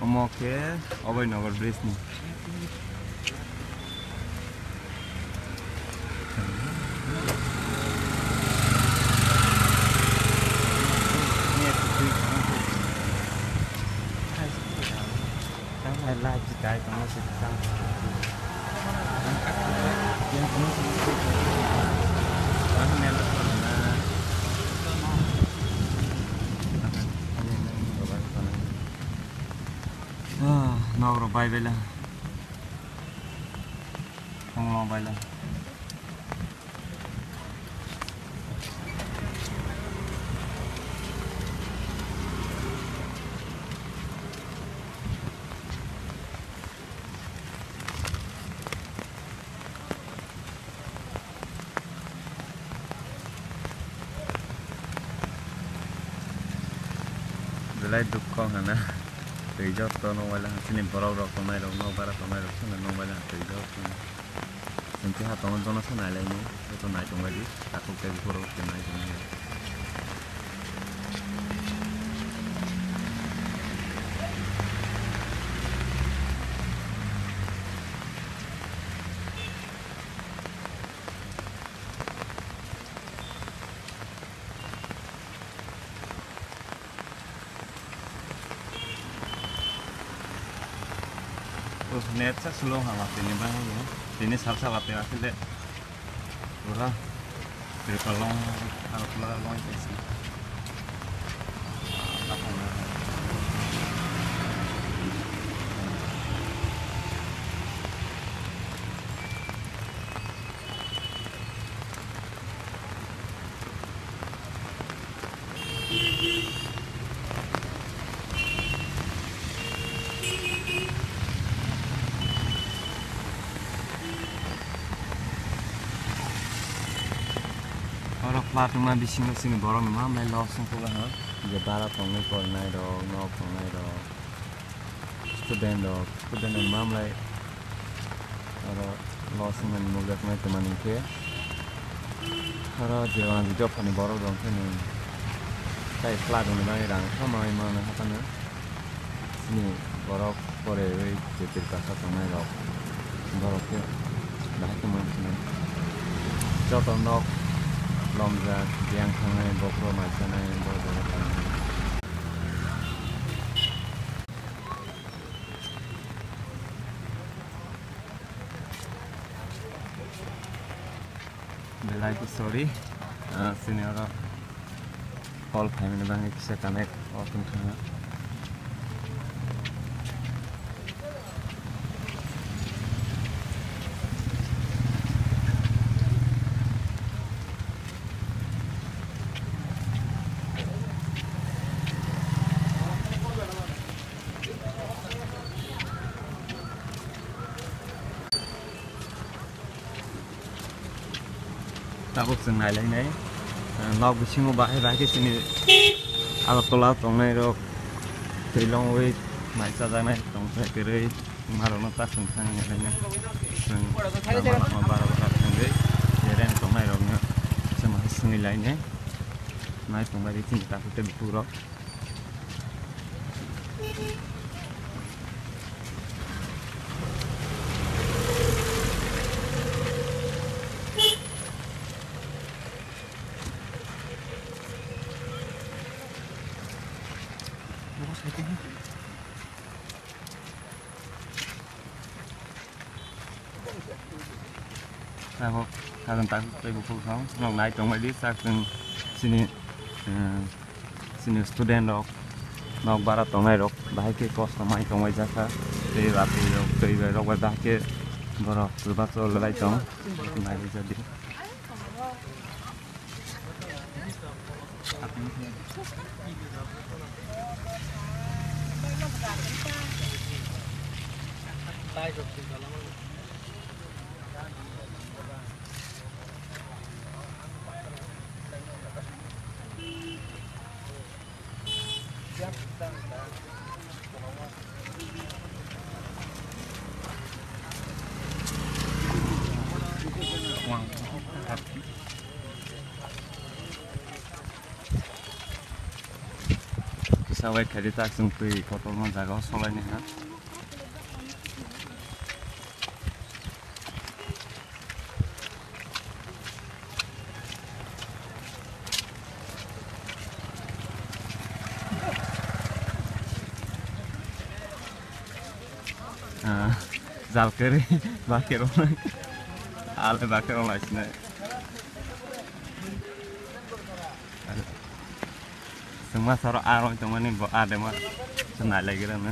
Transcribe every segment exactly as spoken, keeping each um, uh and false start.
Omo khe Abhay Nagar bridge ni. Ah, nok rok bai bai la. Thong long bai la. Belai dukho hana. Twi jotto nokbar la chini borok rok tongnai rok, nokbar tongnai rok swngo nokbar la twi jotto. Chwng keha tongo jono se nailainai, joto naitung bai di, takhuk tei buphuru rok se naitung bai. Oh, net sa slow hama tini bang tini salsa bate asile pura tripalong harapla long tesi. Oro plat wngma bisingo chini borok ni ma mlai loss wngkha ha, je bara tongnai porinai rok, nok tongnai rok. Student rok, student rok mamlai oro loss wngmani nukjaknai twmani hinkhe oro je wngkha job ni borok rok khe nwng tai flat rwni bagwi rang kha manwi mano haphano chini borok pore ui je Tripura tongnai rok borok khe bahai khe mansinai joto nok lomjak biyang thangnai bokhorok mai chanai bo jaga thangnai. Belai khe sorry, ah, sini oro call phaimani bagwi kisa connect off wngkha. Tabuk chwng nailainai, ah, nok bisingo bahai bahai khe chini Agartala tongnai rok twi longwi mai chajaknai tongthai kwrwi. Marokno ta chwng thangwi nailainai. Chwng lama lama bara bara thangwi je rent tongnai rokno se ma swngwi lainai. Nai tongbai di chini takhuk tei bukhuk rok. Abo karon tak tei bukhuk thang nok nai tongbai di sak chwng chini, eh, chini student rok nok bara tongnai rok bahai khe kosto mai tongbai jakha tei rapi rok twi bai rok bai bahai khe borok kwbangma choli lai tong nai rijak di. Wait khaidi tak chwng twi kotorma jaga o solaini ha. Ah, jal kwrwi bakhe rok ale bakhe rok lai sinai. Chwngma soro aroi tongmani bo adema se nai lai gira na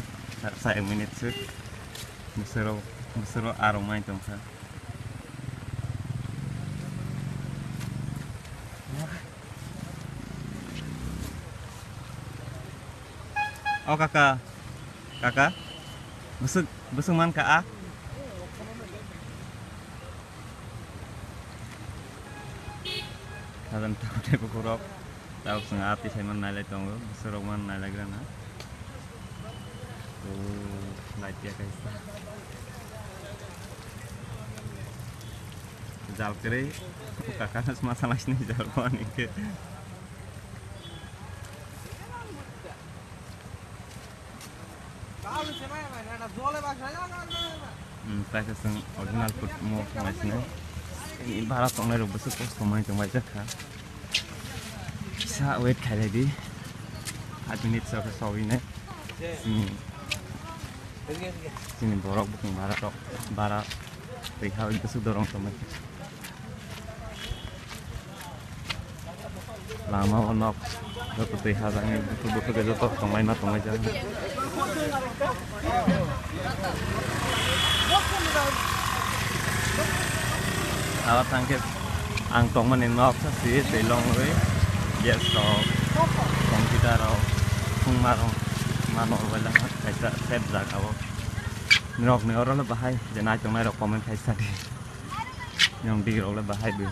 sa ek minute se. Bwswrok bwswrok aromai tongkha. O kaka, kaka, bwswk bwswk mankha a? Hadan tamo tei bukurok. Tabuk chwng a twi saiman nailai tongo, bwswrok man nailai grana. O light ya kaisa. Jal kwrwi, kakano sma salai sini jal bo ani khe. Hmm, tai khe chwng original food mo thanglaisino. Bara tongnai rok bwswk kosto mai tongbai jak kha. Kisa wait khailai di. Five minutes o khe sogwi nai. Chini, chini borok bwkhwng bara rok, bara twi ha bwswk dorong tongbai kha. Lama o nok joto twi hajakni buthuk buthuk khe joto tonglaima tonglaijak. Abo thang khe ang tongmani nok sa si twi longwi gas rok, computer rok, thwngma rok ma nok rwbailama kaisa safe jaga o. Norokni oro le bahai je naitongnai rok comment khai sa di. Norok digi rok le bahai bo.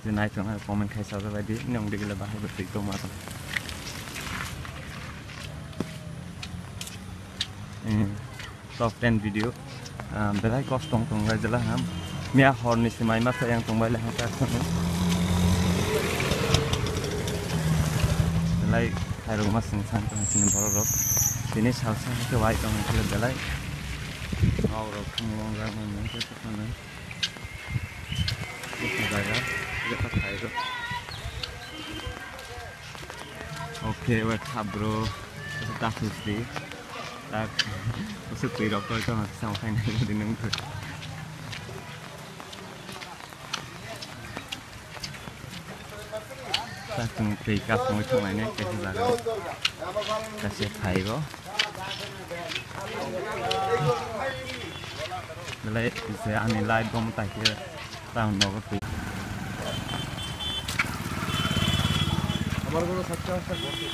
Je naitongnai comment khai sajak bai di, nong digi le bahai bo twi tongma tong. Hmm, top ten video. Ah, belai kosto wng tong lai jela ham. Miya hor ni se mai masa yang tong bai le ham kar sano. Belai khairok ma sing sang tong sini borok rok. Tini salsa ke wai tong khle belai. Ngau rok thung wng rang nang nang khe tong nang. Busu jaga, busu khairok. Oke, wait, ha, bro. Busu tak susi. Tak, busu twi rok koi kama kisa okhai nai di nung. Tak, twi kap tongwi thanglainai, kaisa jaga. Kaisa phaigo. Belai je ani live bo mwtai khe tang nogo twi. আমার কোনো সাতটা আটটা ঘর নেই।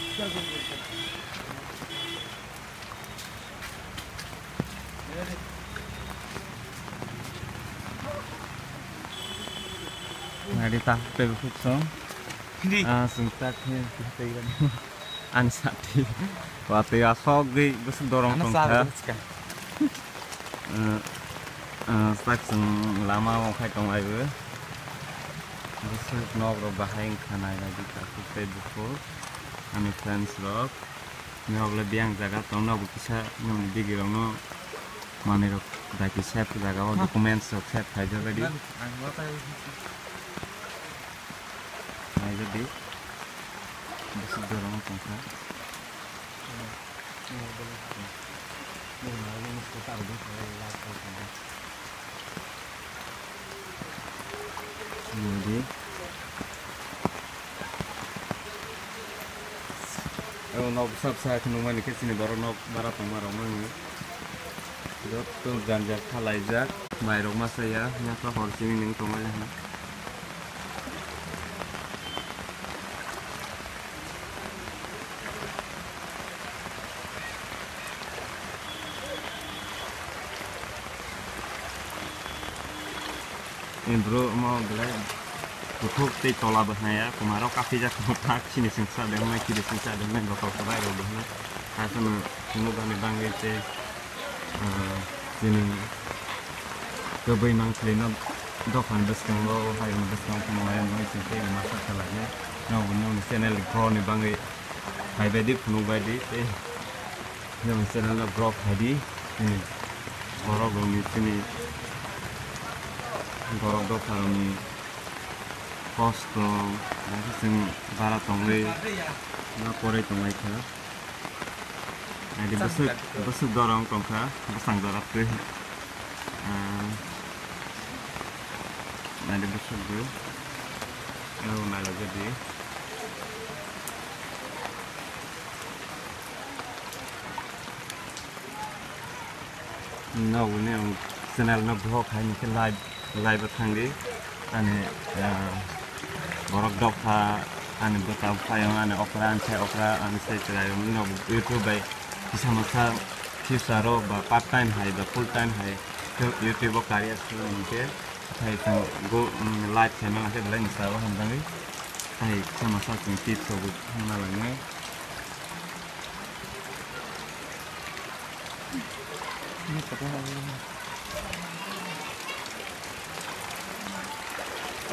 Nari tak tei bukuk song. Hindi. Ah, sung tak ni tei. Ani sati. Watwi asok gwi bwswk dorong tongkha. Sak chwng lama o khai tong lai o. Bwswk nok rok bahai wngkha nai nai di takhuk tei bukhuk. Ani friends rok. Nok le biyang jaga tong nok kisa nokni bigi rok no manwi rok daiti save jaga o documents rok save khai jak di. Naijak di. Bwswk dorong tongkha. Naidi. Abo nok bwsa bwsa khe nukmani khe chini borok nok bara tongma rok mani. Joto janja khalaijak, mairok masa ya, yapha hor simi nung tongmani ha. Ni bro mo belai kuthuk tei tola bo hwnaya, kwma rok kaphijak tongthak, chini singsa de hwnai, chini singsa de hwnai, botol kwbai rok bo hwnai. Kaisa no phunukani bangwi tei, ah, chini kwbwi mangpili no Dophani bwskango, hayungni bwskango tongmani, mui chwng tei masa khalai nai. Nokni, nokni channel grow ni bagwi phaibai di, phunukbai di, tei nokni channel no grow khai di. Chini borok rokni, chini borok dopha rokni kosto, naikhe chwng bara tongwi ma porwi tonglaikha. Naidi bwswk, bwswk dorong tongkha, bwsang jora twi. Ah, naidi bwswk bo. Eo nailaijakdi. Nokni ang channel no bohok hai hwnkhe live, live o thangdi. Ani, ah, borok dopha ani bwta buphaiyung ani okra ani sai okra ani sai chwraiyung no YouTube bai kisa masa future o ba part time hai ba full time hai YouTube o career swnam hwnkhe hai chwng go, um, live khaima hwnkhe belai ni sabo hamjagwi hai kisa masa chwng tips rok bo thangna lainai.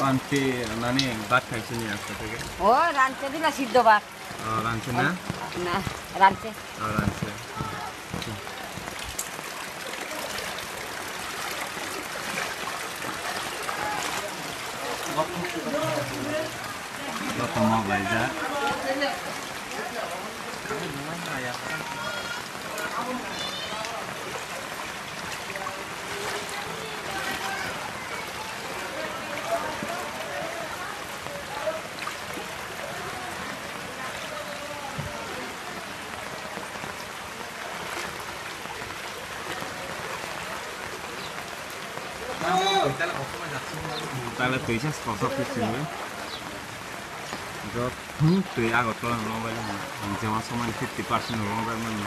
Aunty, nani bhat khai sini aste theke? O, ranche dila siddho bhat. O, ranche na? Na, ranche. O, ranche. Joto mok laijak. Tala twi sa kosa khe sini. Jot thung twi Agartala no long bai lang. Ang jema somani fifty percent no long bai mani.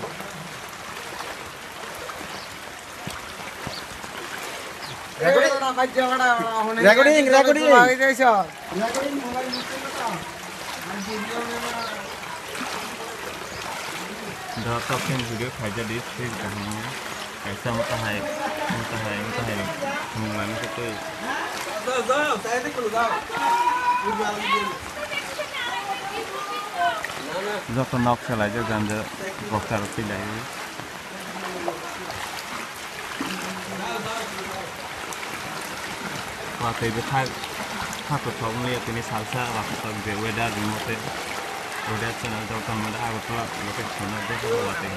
Recording, recording. Da tapin video khaija di, please kaham. Kaisa mata hai, mata hai, mata hai. Mung lani kete. Joto nok khe laijak janja boxer rok twi lai. Watwi bwthak, kha kwthok wngya tini salsa, watwi tok je weather rimotwi, weather channel jok tangmani Agartala location no je watwi.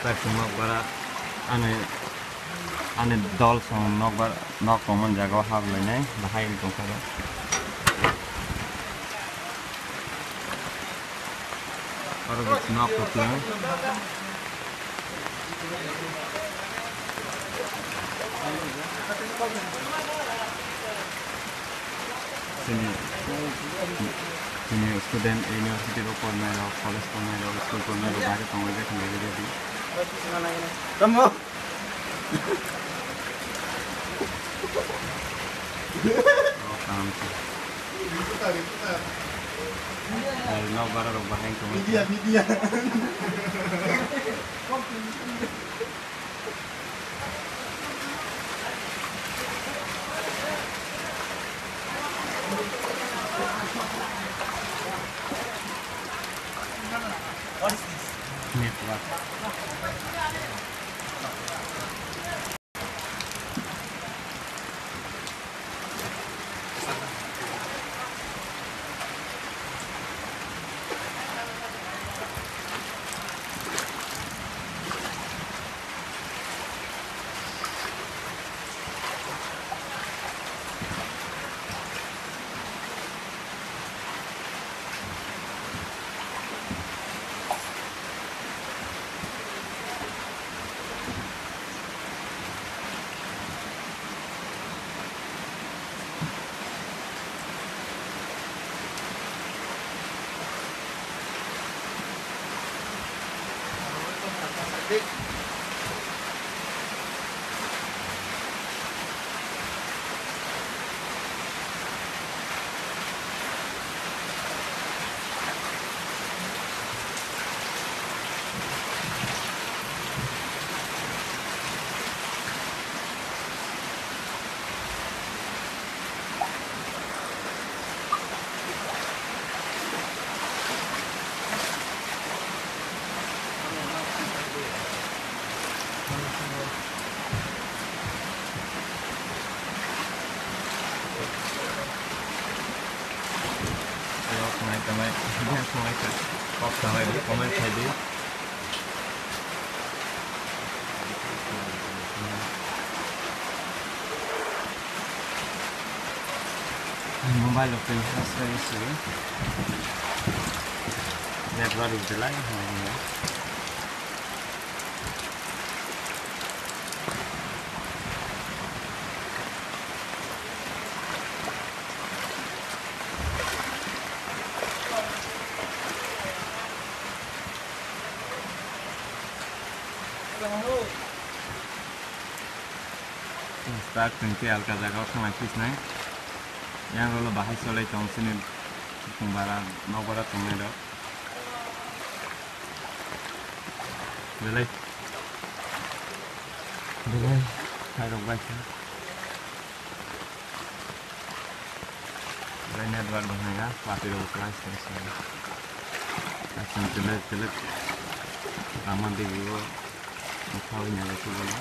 Kaisa nok bara ani Ani dol song nokbar, nok tongmani jaga o hap lainai, bahai wng tongkha bo. Oro bo nok kwplwng. Chini, chini student, university rok pornai rok, college pornai rok, school pornai rok, bahai tongo, je thangwi rw di. Tamo. Oh, kaham se. Nok bara rok bahai wng tongmani. Media, media. What is this? Network. Kok salai di, comment khai di. Mobile rok twi hasai se. Network rok belai hamya. Start tongkhe alka jagao thangna kisnai. Yang rolo bahai solai tong sini khung bara, nok bara tongnai rok. Belai, belai, khairok bai kha. Belai network bo hwnga, pati rok class tong sini. Asam telek telek, lama digi o, mokha oi nai rok bono.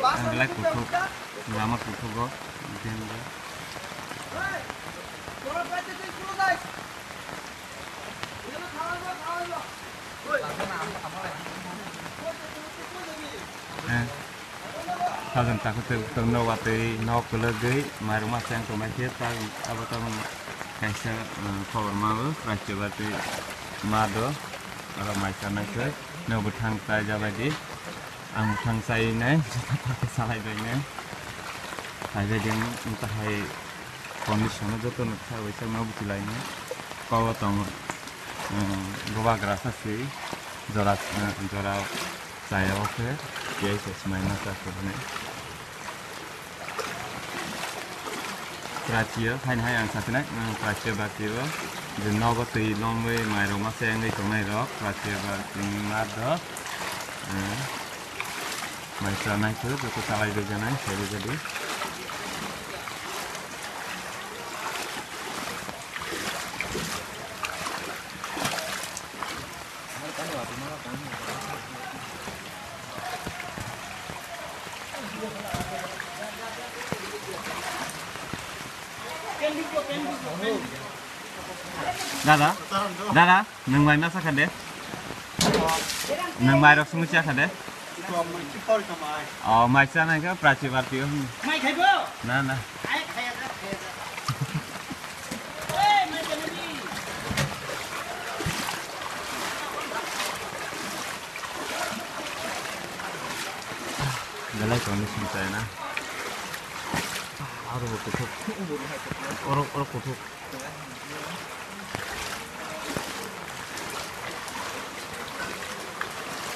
Ang belai kuthuk, lama kuthugo, bini Eh, sajwk takhuk tei uktwk nok watwi nok kwlwgwi mairungma cheng tongmai khe, ta-, abo tabuk kaisa, eh, khobor ma o, Prachya Bharati ma do, oro mai chanai khe, no bwthang chai jabai di. Ang bwthang chainai, salai bainai. Phaibai di ang, wng tahai condition o joto no kha bai sakno buchilai nai. Kok o tongo, um, bubagra sa se jora, um, jora chaya o khe, tiyai se swmai ma cha khe hwnwi. Prachya, haino hai ang satinai, um, Prachya Bharati o, je nogo twi longwi mairok ma se wngwi tongnai rok, Prachya Bharati ni ma do, um, mai chanai khe, joto chalai rwjanai, sai rwjadi. Dada, dada, nwng mai ma sakha de? Nwng mai rok sungwi chakha de? Oh, mai chanai khe Prachya Bharati o hwnwi. Mai khaibo? Na, na. Ai, khaya da, khaya da. Ei, mai chanai ni. Belai tongni sumsai na. Aro bo kuthuk. Oro, oro kuthuk.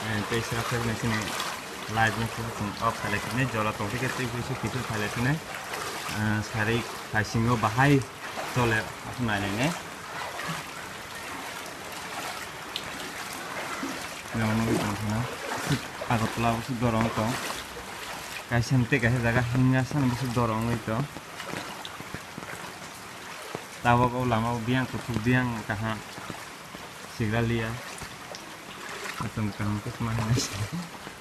Eh, tei sra khwlai sini live no khe chwng off khalai sini, jora tong khe tei kisa kiphil khalai sini. Eh, sari phaisingo bahai chole aswk nainai ne. Yang nugwi tong kheno. Agartala o se dorong tong. Kaisa tei kaisa jaga hinga sana bwswk dorong oi tong. Tabok o lama o biyang kuthuk biyang kaham sigra liya. Asam kaham khe sma hinai se.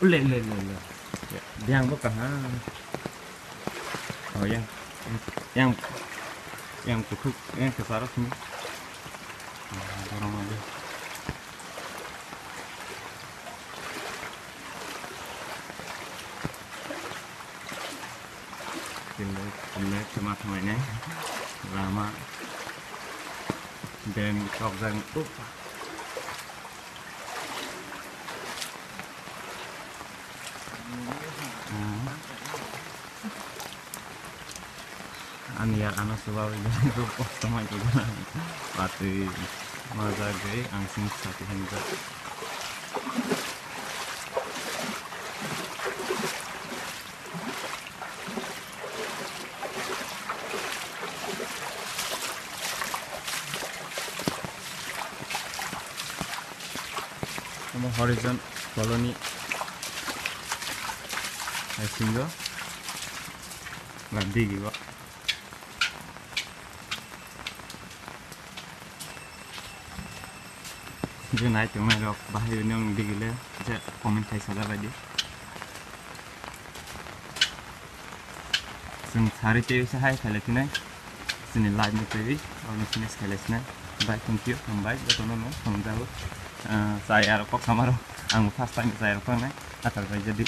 Le, le, le, le. Yang bo kaha. Oh, yang. Yang. Yang kuthuk, yang kesara sini. Dorong aja. Kile, kile, cuma thammai nai. Lama. Den kok jang. Uh. Ani yar ano subawi kosto mai khe. Batwi majak bai ang sini sati hinjak. Omo Horizon Colony hai singo la digi bo. Je nai tongnai rok bahai nong digile je comment khai sala bai di. Chwng sari tei se hai khailai thinai. Chini live ni twi ono finish khailai sinai. Bye, thank you, hambai jotono no hamjago. Ah, chai aro kok samaro ang first time chai aro kok nai atar bai jadi.